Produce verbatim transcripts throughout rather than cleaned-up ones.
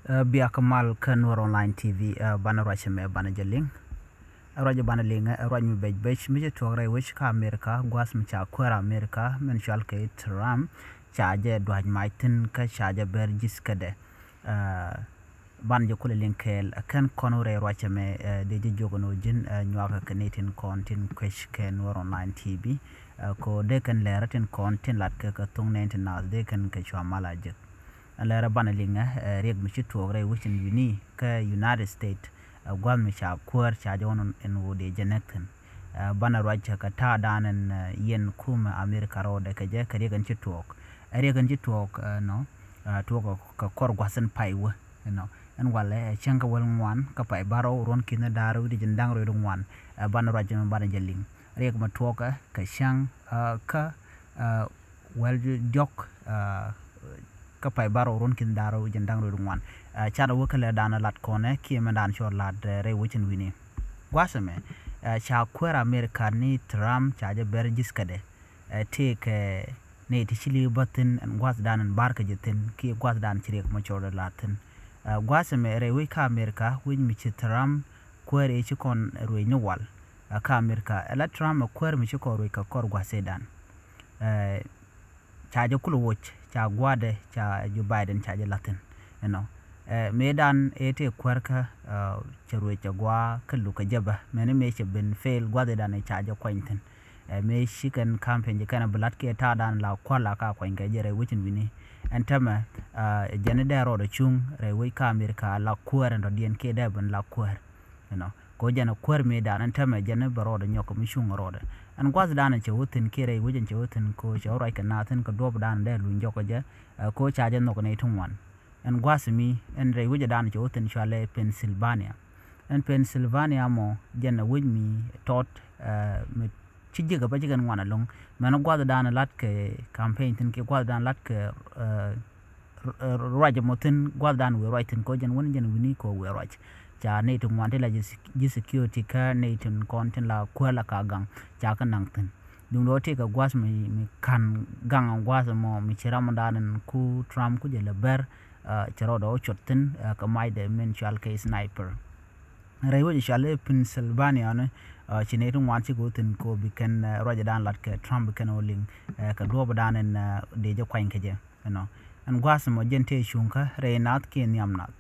Ɛ, bia kä mal kä Nuɔr Online T V, ɛ, banɛ ruac ɛmɛ banɛ jɛ liŋ. Ɛ, ruac banɛ liŋ, ɛ, ruac mi bec bec mi ci tuɔɔk rɛy wec kä Amerika, gua̱th mi ca kuäär Amerika min cual kɛ Trump, ca jɛ dua̱c mac thi̱n kä ca jɛ ber ji̱th kädɛ. Ɛ, banɛ jɛ kulɛ liŋ kɛɛl, ɛ, kɛn kɔn wä rɛy ruac ɛmɛ, ɛ, dee jɛ jiök ɛn ɣöö ji̱n, ɛ, nyuakä kɛ ni tin kɔn tin kuec kɛ Nuɔr Online T V. Ɛ, ko dee kɛn lɛɛrä tin kɔn tin lat kɛ kɛ thoŋ nɛn tin naath dee kɛn kɛ cua mal a jek. Ɛn lɛrɛ banɛ liŋɛ, ɛ, riɛk mi ci tuɔɔk rɛy wecin wi̱ni kä United States, ɛ, gua̱th mi ca kuäär ca jɛ ɣɔn ɛn ɣöö dee jɛ näk thi̱n. Ɛ, banɛ ruac kɛ ta̱a̱dan ɛn, ɛ, yɛn kumɛ Amerika rɔɔdɛ kɛ jɛ kɛ riɛk ɛn ci tuɔɔk. Ɛ riɛk ɛn ci tuɔɔk, ɛ, nɔ, ɛ, tuɔɔk kɛ, kɛ kɔr gua̱th ɛn pay wä, you know. Ɛn walɛ, ɛ, cäŋ kä wäl ŋuan kä pay bärɔw ruɔ̱n ki̱n da̱rä wi̱cdɛ jiɛn da̱ŋ rɛw ŋuan, ɛ, banɛ ruac mi banɛ jɛ liŋ. Riɛk mi tuɔɔkɛ kɛ cäŋ, ɛ, kä, ɛ, wäl diɔ̱k, ɛ, kä pay bärɔw ruɔ̱n ki̱n da̱rä wi̱cdɛ jiɛn da̱ŋ rɛw ŋuan. Ɛ, canɛ wä kä lɛr da̱a̱n lat kɔnɛ kiɛ mɛn da̱a̱n cɔ lat, ɛ, rɛy wecin wi̱ni. Gua̱th ɛmɛ, ɛ, ca kuäär Amerika ni Trump ca jɛ ber ji̱th kädɛ. Ɛ, tëëkɛ nɛy ti ci li̱w bä thi̱n ɛn gua̱thdan ɛn barkɛ jɛ thi̱n kiɛ gua̱thdan ci riɛk mɔ cɔɔdɛ la̱t thi̱n. Ɛ, gua̱th ɛmɛ rɛy wec kä Amerika wec mi ci Trump kuäär ëë ci kɔn ruëc ni wal. Ɛ, kä Amerika ɛ la Trump ɛ kuäär mi ci kɔn ruëc kɛ kɔr gua̱th ëëdan. Ɛ, ca jɛ kulɛ woc, ca gua̱dɛ, ca Joe Biden ca jɛ la̱thi̱n, you know. Ɛ, mëëdan ëë tëë kuäärkä, ɛ, cɛ ruëc cɛ gua̱a̱ kä luk kɛ jɛ bä, mɛni mëë cɛ ben fail gua̱dhidan ëë ca jɛ kuany thi̱n. Ɛ, mëë ci kɛn campaign jɛ kɛn a bi la̱t kiɛ ta̱a̱dan la kua̱r la ka kuany kɛ jɛ rɛy wecin wi̱ni. Ɛn täämɛ, ɛ, jɛn i̱ dee rɔɔdɛ cuŋ rɛy wec kä Amerika la kuäär ɛn dɔ̱diɛn kiɛ dee ben la kuäär, you know. Ko jɛn a kuäär mëëdan ɛn täämɛ jɛn bɛ rɔɔdɛ nyɔk mi cuŋ rɔɔdɛ. Ɛn gua̱thdan cɛ wä thi̱n kiɛ rɛy wec ɛn cɛ wä thi̱n ko cɛ wä ruac kɛ naath thi̱n kɛ duɔ̱ɔ̱pdan dee luny jɔk kɛ jɛ, ɛ, ko ca jɛ nhɔk nɛy ti ŋuan. Ɛn gua̱th mi ɛn rɛy wecdan cɛ wä thi̱n cualɛ Pennsylvania. Ɛn Pennsylvania mɔ jɛn a wec mi tɔt, ɛ, mi ci ji̱kɛ bä ci kɛn ŋuan ɛlɔ̱ŋ. Mɛn gua̱thdan lat kɛ campaign thi̱n kiɛ gua̱thdan lat kɛ, ɛ, r-, r-, ruac ɛmɔ thi̱n gua̱thdan wëë ruac thi̱n ko jɛn wän jɛn wi̱ni ko wëë ruac. Ca nɛy ti ŋuan ti la ji̱ sec-, ji̱ security kä nɛy tin kɔn tin la kuäär la ka gaŋ ca kä naŋ thi̱n. Duundɛ ɣöö tëëkɛ gua̱th mi, mi ka̱n gaŋ gua̱th ɛmɔ mi ci ramdan ɛn ku Trump ku jɛ lɛ ber, ɛ, cɛ rɔɔdɛ ɣöö cuɔt thi̱n, ɛ, kɛ macdɛ min cual kɛ sniper. Rɛy wec cual i̱ Pennsylvania ni, ɛ, ci nɛy ti ŋuan cikɛ wä thi̱n ko bi kɛn, ɛ, ruacdan lat kɛ Trump bi kɛn ɣöö liŋ, ɛ, kɛ duɔ̱ɔ̱pdan ɛn, ɛ, dee jɛ kuany kɛ jɛ, you know. Ɛn gua̱a̱th ɛmɔ jɛn tëë cuŋkä rɛy naath kiɛ nhiam naath.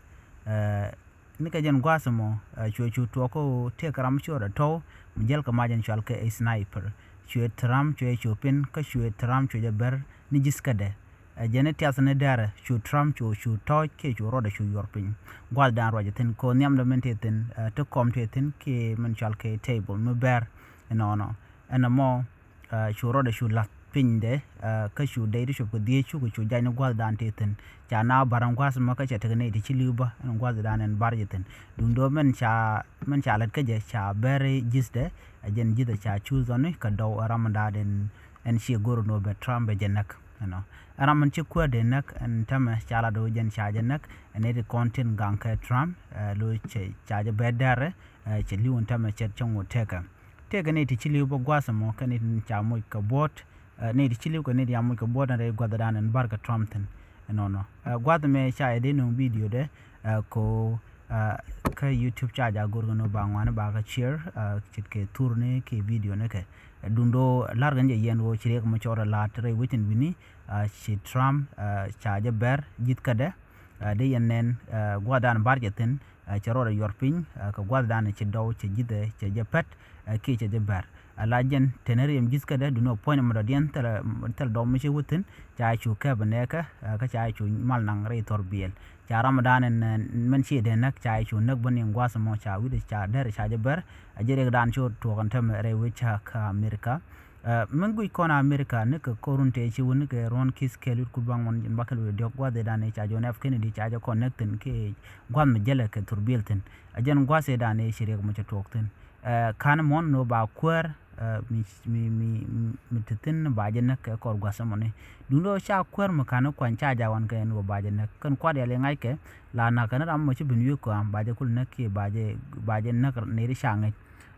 Ɛ, nikɛ jɛn gua̱a̱th ɛmɔ, ɛ, cuɛ cu tuɔɔk kä ɣöö tëëkɛ ram cuɔt ɛ tɔ̱w mi jälkɛ mac ɛn cual kɛ sniper. Cuɛ Trump cuɛ cu pin kä cuɛ Trump cuɛ jɛ ber ni ji̱thkädɛ. Ɛ, jɛn i̱ tiath ni dɛrɛ cu Trump cu cu tɔ̱ɔ̱c kiɛ cu rɔɔdɛ cu yuɔr piny. Gua̱thdan ruac ɛ thi̱n ko nhiamdɛ min tëë thi̱n, ɛ, ti kɔm tëë thi̱n kiɛ min cual kɛ table mi bɛr. Ɛnɔnɔ ɛn ɛmɔ, ɛ, cu rɔɔdɛ cu la̱th pinydɛ, ɛ, kä cu dɛy ti cop kɛ dhiec cukɛ cu jac ni gua̱thdan tëë thi̱n. Ca na bar ɛn gua̱th ɛmɔ kä cɛ tekɛ nɛy ti ci li̱w bä ɛn gua̱thdan ɛn bar jɛ thi̱n. Duundɛ ɣöö min ca, min ca lät kä jɛ ca bɛr ji̱thdɛ, ɛ jɛn ji̱thdɛ ca cu dhɔni kɛ dɔw ɛ ram in da̱a̱ den ɛn ciɛ go̱r in ɣöö bɛ Trump bɛ jɛ näk, you know. Ɛ ram in ci kuäär dee näk ɛn täämɛ ca lat ɣöö jɛn ca jɛ näk, ɛn nɛy ti kɔn tin gaŋ kɛ Trump, ɛ, lo̱c cɛ ca jɛ bɛr dɛrɛ, ɛ, cɛ li̱w ɛn täämɛ cɛ cäŋ ɣöö tëëkɛ. Tëëkɛ nɛy ti ci li̱w bä gua̱a̱th ɛmɔ kɛ nɛy tin ca moc kɛ buɔ̱ɔ̱t, ɛ, nɛy ti ci li̱w kɛ nɛy ti ca moc kɛ buɔ̱ɔ̱t ɛn rɛy gua̱thdan ɛn bär kɛ Trump thi̱n. Ɛnɔnɔ, ɛ, gua̱th ɛmɛ ca yɛ dee nöŋ video dɛ, ɛ, ko, ɛ, kä YouTube ca jɛ go̱r kɛ nɔ ba ŋuani ba kɛ share, ɛ, ce̱tkɛ thurni kɛ video ni kɛ. Ɛ, duundɛ ɣöö la̱rkɛ ni jɛ yɛn ɣöö ci riɛk mɔ cɔɔt ɛ la̱t rɛy wecin wi̱ni, ɛ, ci Trump, ɛ, ca jɛ bɛr ji̱thkädɛ, ɛ, dee yɛn nɛn, ɛ, gua̱thdan bar jɛ thi̱n, ɛ, cɛ rɔɔdɛ yuɔr piny, ɛ, kɛ gua̱thdan ci dɔw cɛ ji̱thɛ cɛ jɛ pɛt, ɛ, kiɛ cɛ jɛ bɛr. Ala jɛn teni riɛm ji̱thkädɛ duundɛ ɣöö puɔ̱ny ɛmɔ dɔ̱diɛn thilɛ, thilɛ dɔw mi ci wä thi̱n, ca cu kɛp ɛ nɛɛkä, ɛ, kä ca cu mal naŋ rɛy thɔr biɛl. Ca ramdan ɛn, ɛ, min ci dee näk ca cu näk bä ni gua̱a̱th ɛmɔ ca wi̱cdɛ ca dɛr ca jɛ bɛr, ɛ, jɛ riɛkdan ci wä tuɔɔk ɛn täämɛ rɛy wec ca kä Amerika. Ɛ, min guic kɔn Amerika nikɛ ko̱run tëë ci wä nikɛ ruɔ̱n ki̱th kɛɛl wi̱r kur baŋ ŋuan jiɛn bäkɛl wi̱r diɔ̱k gua̱th ëëdan ëë ca John F Kennedy ca jɛ kɔn näk thi̱n kiɛ gua̱th mi jälɛ kɛ thurbiɛl thi̱n. Ɛ jɛn gua̱th ëëdan ëë ci riɛk mi cɛ tuɔɔk thi̱n. Ɛ, ka̱n muɔ̱n ni wä ba kuäär, ɛ, mi, mi, mi, mi te thi̱n ba jɛ näk kɛ kɔr gua̱th ɛmɔni. Duundɛ ɣöö ca kuäär mi ka̱n kuany ca jawan kɛ ni wä ba jɛ näk. Kɛn kuat yal i̱ ŋa̱ckɛ la na̱k kɛn ram mɔ ci ben wi̱i̱ kɔam ba jɛ kul näk kiɛ ba jɛ, ba jɛ näk nɛy ti ca ŋäc.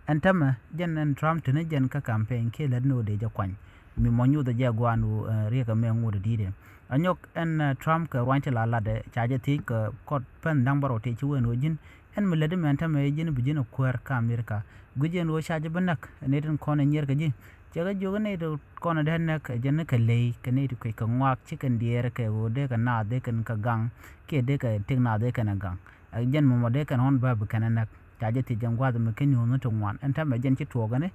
Ɛn täämɛ jɛn ɛn Trump teni jɛn kä campaign kiɛ lät ni ɣöö dee jɛ kuany. Mi mɔ nyothɛ jɛ gua̱a̱n ɣöö, ɛ, riɛk ɛmɛ ŋot ɛ di̱i̱t ɛ. Anyɔk ɛn Trump kɛ ruany ti la latdɛ ca jɛ thiec kɛ kɔt pɛn da̱ŋ bärɔw tëë ci wen ɣöö ji̱n ɛn mi lätdi mɛn tämɛ ji̱n bi ji̱n ɛ kuäär kä Amerika. Guic ɛn ɣöö ca jɛ bi näk nɛy tin kɔn ɛ nyier kɛ ji̱. Cɛ kɛ jiök nɛy ti kɔn ɛ dee näk ɛ jɛn kɛ ley kɛ nɛy ti kuec kɛ ŋɔak ci kɛn diɛɛr kɛ ɣöö dee kɛ naath dee kɛn kɛ gaŋ kiɛ dee kɛ tëk naath dee kɛn ɛ gaŋ. Ɛ jɛn mɔmɔ dee kɛn ɣɔn bä bi kɛn ɛ näk. Ca jɛ thiec jɛn gua̱a̱th mi ken nyuuth ni ti ŋuan ɛn tämɛ jɛn ci tuɔɔk ɛni.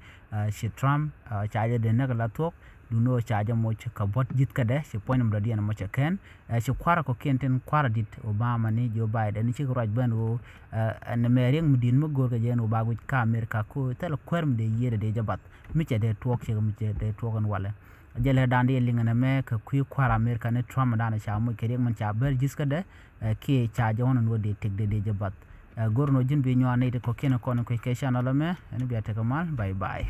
Ci Trump ca jɛ dee näk la thuɔ̱k. Duni ɣöö ca jɛ moc kɛ buɔ̱t ji̱th kädɛ ci puɔ̱ny nɔmdɔ̱diɛn moc kɛ kɛn. Ci kua̱r kɔ̱kiɛn tin kua̱r dit Obama ni Joe Biden ni cikɛ ruac ben ɣöö ɛn mɛ riɛk mi di̱t mi go̱o̱r kɛ jɛ ɛn ɣöö ba guic kä Amerika ko thilɛ kuäär mi dee yiëëdɛ dee jɛ bath mi cɛ dee tuɔɔk cikɛ mi cɛ dee tuɔɔk ɛn walɛ. Jɛ lɛ da̱a̱n dee liŋ ɛn ɛmɛ kɛ kui̱ kua̱r Amerika ni Trump dan ca moc kɛ riɛk min ca bär ji̱th kädɛ. Kiɛ ca jɛ ɣɔn ɛn ɣöö dee tëk dee dee jɛ bath. Go̱r ɛn ɣöö ji̱n bi nyuan nɛy ti kɔ̱kiɛn kɔn kui̱ kɛ channel ɛmɛ ɛn bia tekɛ mal. Bye bye.